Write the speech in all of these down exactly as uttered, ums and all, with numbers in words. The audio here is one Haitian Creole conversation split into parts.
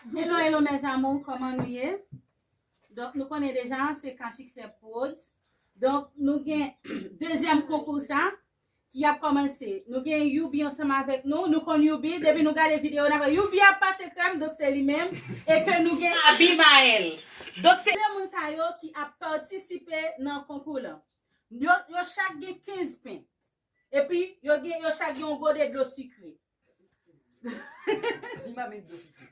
Hello, hello, mes amours, kòman nou ye? Donk, nou konnen deja, se Ka Siksè Prodz. Donk, nou gen dezyèm konkou sa ki ap kòmanse. Nou gen Youbi ansanm avèk nou. Nou konn Youbi, depi nou gade videyo, n ap wè Youbi ap pase krèm, donk se li menm. E ke nou gen Abimael. Donk, se de moun sa yo ki ap patisipe nan konkou lan. Yo, yo chak gen kenz pen. Epi, yo gen, yo chak gen yon gode dlo sikre. Di mami dlo sikre.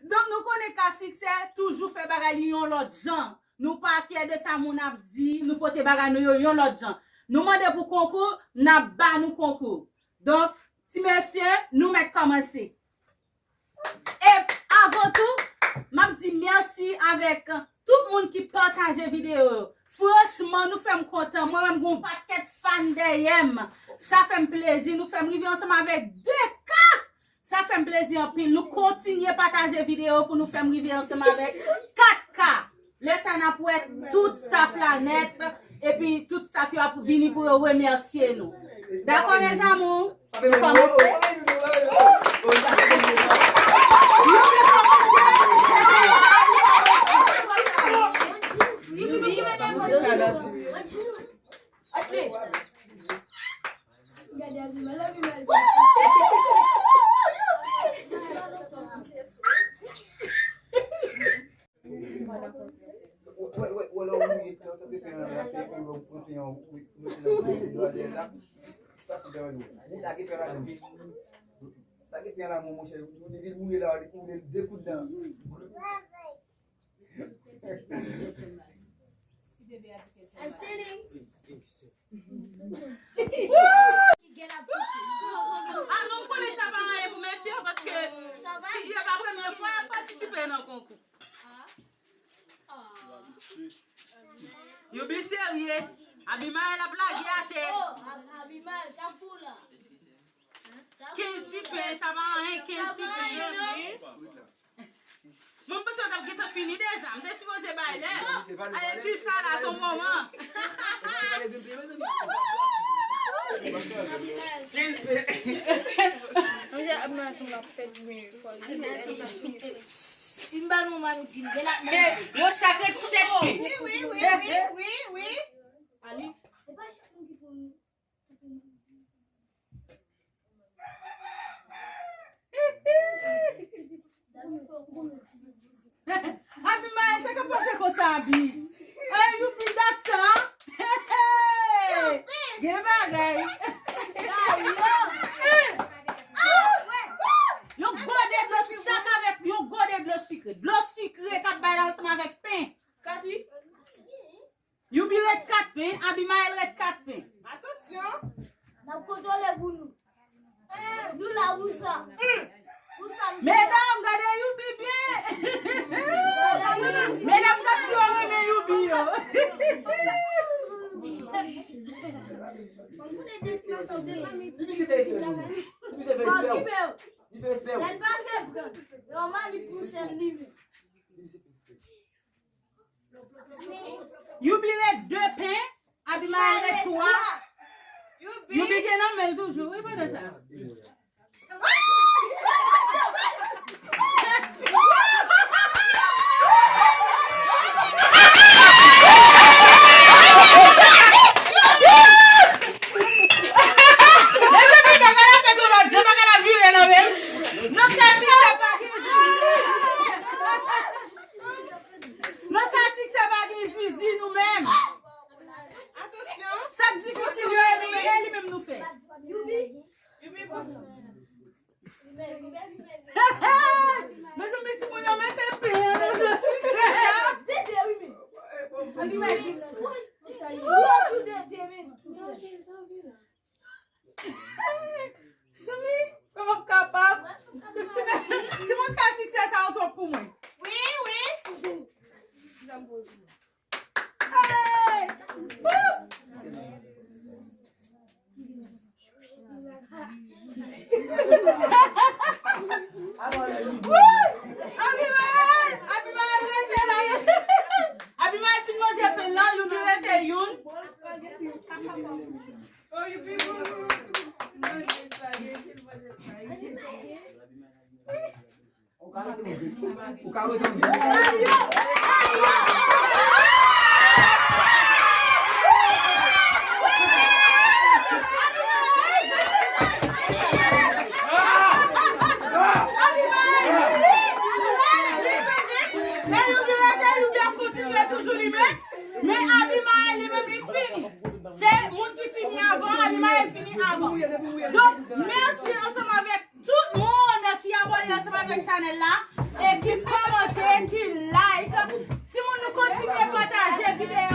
Donk, nou konnen Ka Siksè toujou fè bagay li yon lòt jan. Nou pa kyè de sa moun ap di, nou pote bagay nou yo yon lòt jan. Nou mande pou konkou, n ap ba nou konkou. Donk, ti mesye, nou mèt kòmanse. E avan tou, m ap di mèsi avèk tout moun ki pataje videyo yo. Franchman, nou fè m kontan. Mwen menm, gen yon pakèt fan dèyè m. Sa fè m plezi. Nou fè m rive ansanm avèk de K. Sa fè m plezi anpil. Nou kontinye pataje videyo pou nou fè m rive ansanm avèk kat K. Lè sa n ap wè tout staff la nèt, epi tout staff yo ap vini pou yo remèsye nou. Dakò, mes amours? Nou kòmanse? Ki gen la pouse. Ah non, m konnen sa pa anyen pou mesye yo, paske se pa premye fwa y ap patisipe nan konkou. Youbi serye. Abimael ap lage atè. Oh, Ab- Abimael, sa pou la. Kenz ti pen, sa pa anyen, kenz ti pen. Mwen, m panse yo t ap gentan fini deja. M te sipoze bay lè. Atis sa la, se yon moman. Si m ba nou manm di m, de la. Men, yo chak ret sèt pen. Wi, wi, wi, wi, wi, wi. Abi, Maël, sa k ap pase konsa, Abi? Ay, youpi dat sa. Hey! Gen bagay. Yon gode dlo, chak avèk yon gode dlo sikre. Dlo sikre k ap bay la ansanm avèk pen. Kat, wi. Youpi ret kat pen, Abimaël ret kat pen. Atansyon! N ap kontwole pou nou. Nou la pou sa. Pou sa, nou la. Medam, gade Youpi byen. Medam k ap di yo renmen Youpi yo. Fò okipe yo. Lè l pa fè pran. Nòmal, li pou sèl li menm. Youpi ret de pen, Abimaël ret twa. Youpi gen nan men l toujou, wi, pandan sa. Mezanmi, bagay la fèt yon lòt jan, bagay la vire nan men l. Nan ka siksè pa gen zizi. Nan ka siksè pa gen zizi nou menm. Atansyon. Sa k difisil yo, e nou menm, e li menm nou fè. Youpi. Youpi, bon. Ou ka rete ann viv. Abimael vin, vin, vin. E Youbi rete, Youbi ap kontinye toujou li menm. Men Abimael li menm li fini. Se moun ki fini avan, Abimael fini avan. Donk, mèsi ansanm avèk tout moun ki abòne ansanm avèk chanèl la e ki kòmante, ki like. Timoun nou kontinye pataje videyo